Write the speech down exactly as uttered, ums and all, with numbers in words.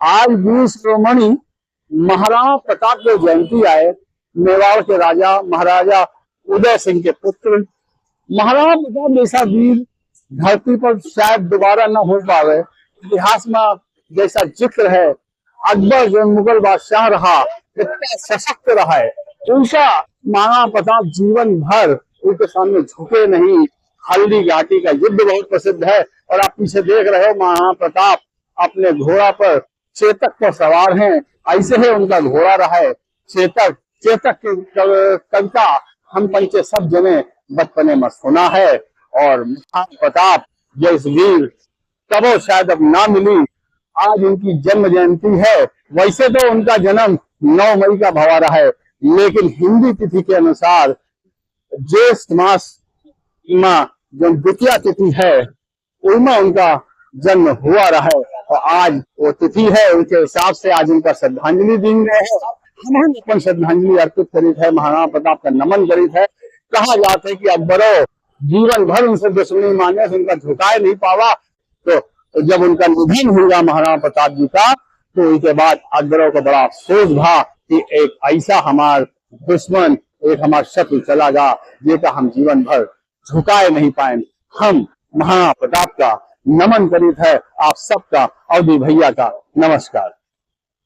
आज वीर शिरोमणि महाराणा प्रताप के जयंती आए, मेवाड़ के राजा महाराजा उदय सिंह के पुत्र। महाराणा प्रताप जैसा वीर धरती पर शायद दोबारा न हो पावे। इतिहास में जैसा जिक्र है, अकबर जो मुगल बादशाह रहा, इतना सशक्त रहा है, उनका महाराणा प्रताप जीवन भर उनके सामने झुके नहीं। हल्दी घाटी का युद्ध बहुत प्रसिद्ध है और आप पीछे देख रहे हो, महाराणा प्रताप अपने घोड़ा पर, चेतक पर सवार हैं। ऐसे ही उनका घोड़ा रहा है चेतक। चेतक के क-, कविता हम पंचे सब जने बचपने में सुना है। और महाराणा प्रताप जैसे वीर कबो शायद अब ना मिली। आज उनकी जन्म जयंती है। वैसे तो उनका जन्म नौ मई का भवा रहा है, लेकिन हिंदी तिथि के अनुसार ज्येष्ठ मास में जो द्वितीया तिथि है, उनमें उनका जन्म हुआ रहा है। और आज वो तिथि है, उनके हिसाब से आज उनका श्रद्धांजलि दिन है। हम अपन श्रद्धांजलि अर्पित करीत है, महाराणा प्रताप का नमन करीत है। कहा जाता है कि अकबरो जीवन भर उनसे दुश्मनी माने, उनका झुकाए नहीं पावा। तो जब उनका निधन हुआ महाराणा प्रताप जी का, तो उसके बाद अकबरो को बड़ा अफसोस भा कि एक ऐसा हमार दुश्मन, एक हमार शत्रु चला गा, जेका हम जीवन भर झुकाए नहीं पाए। हम महाराणा प्रताप का नमन करीत है, आप सबका, अवधी भैया का नमस्कार।